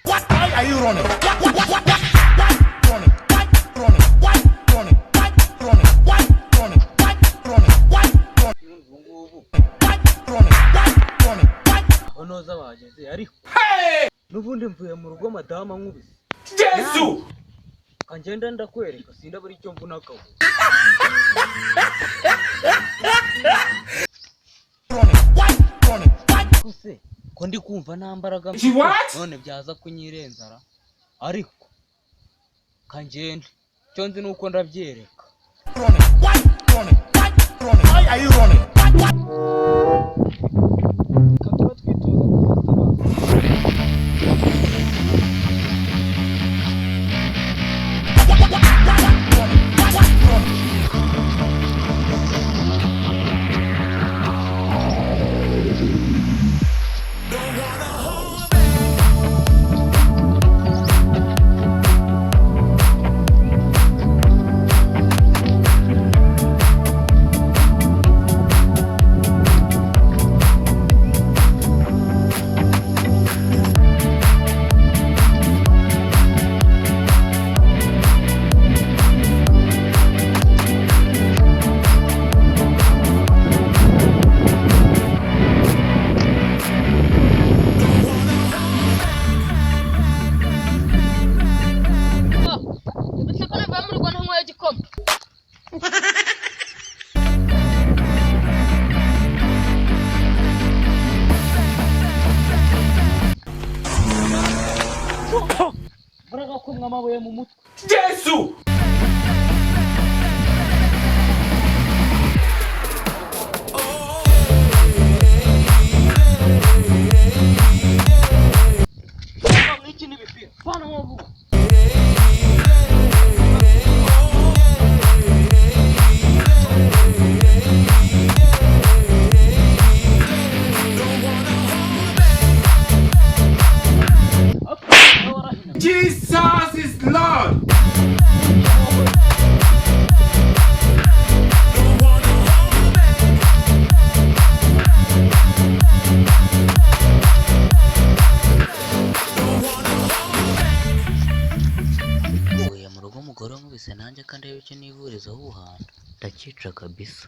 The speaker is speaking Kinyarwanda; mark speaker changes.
Speaker 1: What are you running? What running? What running? What running? What running? What running? What running? What
Speaker 2: Ubu ngubu
Speaker 1: running? What running? What
Speaker 2: aho noza bahageze, ariko n'ubundi mvuye mu rugo madamu ankubise.
Speaker 3: Jesu!
Speaker 2: Kangenda ndakwereka, sindabura icyo mvuna akaguru.
Speaker 1: running? What running? What
Speaker 2: Ko se ko ndi kumva nta mbaraga
Speaker 3: She what?
Speaker 2: None byaza kunyirenzara, ariko kangende icyo nzi ni uko ndabyereka.
Speaker 1: running? What running? What running? Why are you running? What
Speaker 4: Reka tuba twitoza gufata abantu.
Speaker 1: Running? What running?
Speaker 5: Uretse ko navuye mu rugo ntanyweye igikoma.
Speaker 2: Mbaraga kumwa amabuye mu mutwe.
Speaker 3: Jesu!
Speaker 2: Iki n'ibipira bana vuba.
Speaker 3: Jesus is Lord!
Speaker 6: Mvuye mu rugo umugore nkubise, nanjye kandi ndebe icyo nivurizaho ubuhanda, ndakica kabisa.